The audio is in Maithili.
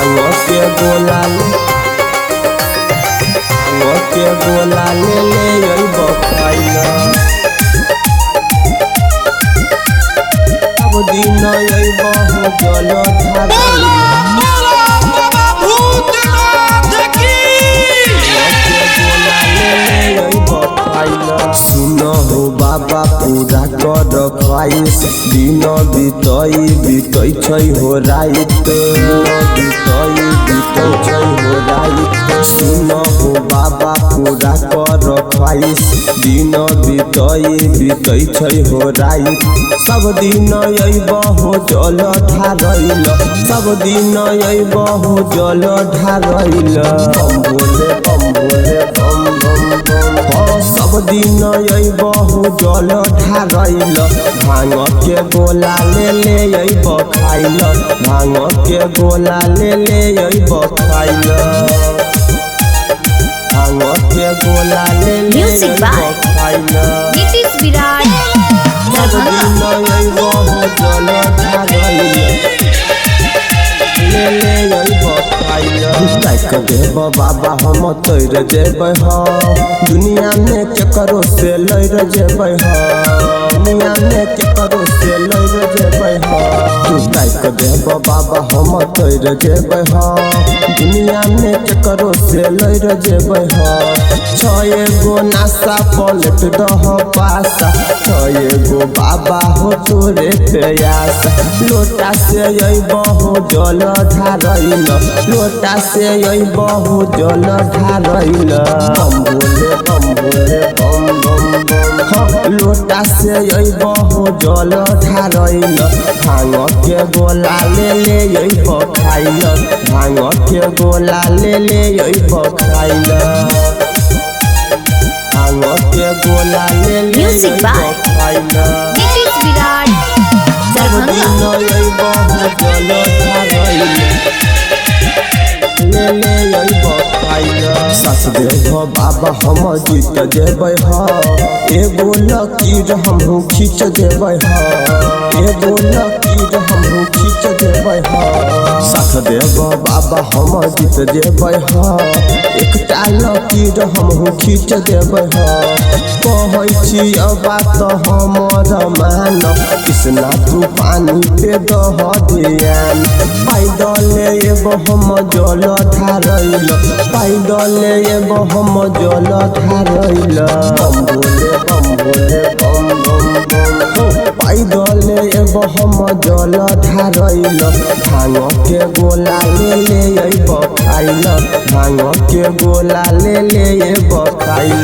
भांग के गोला, भांग के गोला ले ले अइब खाइल। सब दिन अइब हो जल ढारैल। बोला बाबा भूतनाथ की। सुन हो बाबा पूरा कर ख्वाहिश, दिन बितई बितै छै हो राइत, बितई बितै छै हो राइत। सुन हो बाबा पूरा कर ख्वाहिश, दिन बितई बितै छै हो राइत। सब दिन अइब हो जल ढारैल, सब दिन अइब हो जल ढारैल। बम भोले बम भोले बम बम बम। हाँ, सब दिन अइब हो जल ढारैल। भांग के गोला ले ले अइब खाइल, भांग के गोला ले ले अइब खाइल। भांग के गोला ले ले Music अइब by खाइल। नीतीश विराट सब दरभंगा। दिन अइब हो जल ढारैल, ले ले अइब खाइल। ताक देब बाबा हम तैर जेबै ह, दुनिया में केकरो से लड़ जेबै ह, दुनिया में केकरो से लड़ जेबै ह। तू ताक देब बाबा हम तैर जेबै ह, दुनिया में केकरो से लड़ जेबै ह। छए गो नासा पलट दह पासा, छए गो बाबा हो तोरे प्यासा। लोटा से अइब हो जल ढारैल, लोटा से अइब हो जल ढारैल। बम भोले बम भोले बम बम बम। हाँ, लोटा से अइब हो जल ढारैल। भांग के गोला ले ले अइब खाइल, भांग के गोला ले ले अइब खाइल। भांग के गोला ले ले Music अइब by खाइल। नीतीश विराट सब दरभंगा। दिन अइब हो जल ढारैल, ले ले अइब खाइल। सास देव बाबा हम जीत जेबै ह, एगो लकीर हमहूँ खींच देबै ह, एगो लकीर हमहूँ खींच देबै ह। साथ देव बाबा हम जीत जेबै ह, एकटा लकीर हमहूँ खींच देबै ह। कहै छी बात हमर मान, कृष्णा तू पानी पे दह ध्यान। पैदल एब हम जल ढारैल, पैदल एब हम जल ढारैल। बम भोले बम भोले बम बम बम। हो, पैदल एब हम जल ढारैल। भांग के गोला ले ले अइब खाइल, भांग के गोला ले ले अइब खाइल।